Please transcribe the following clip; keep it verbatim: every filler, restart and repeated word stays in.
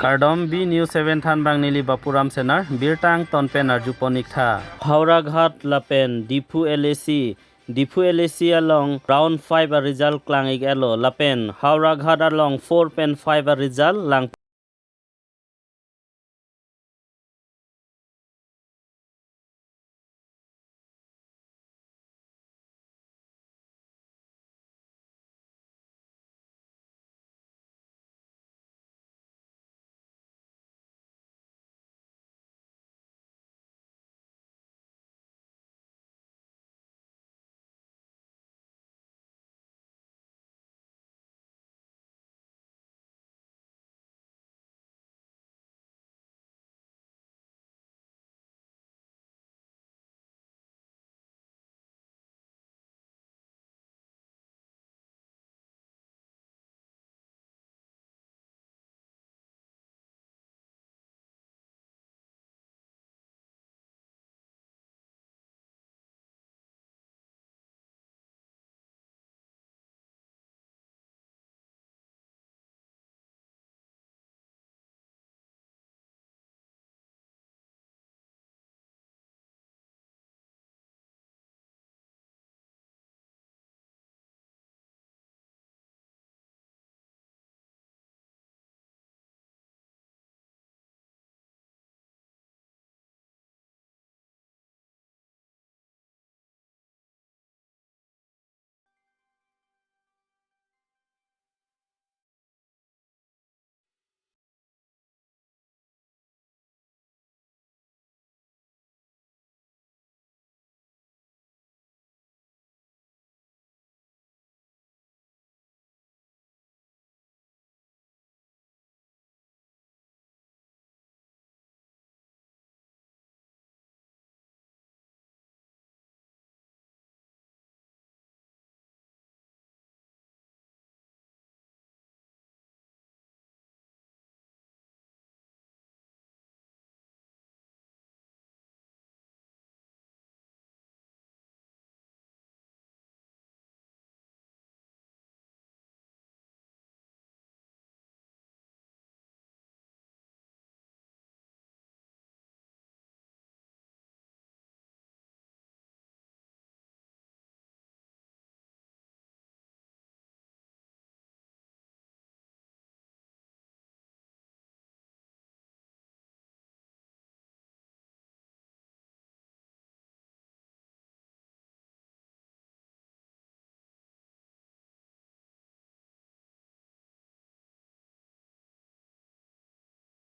Kardom, B News seven thanbang neli Bapuram Senar, birta angton pen arjupon ik tha. Howraghat lapen Diphu L A C, Diphu L A C along round five a result klang ik-etlo lapen Howraghat along four pen five a result lang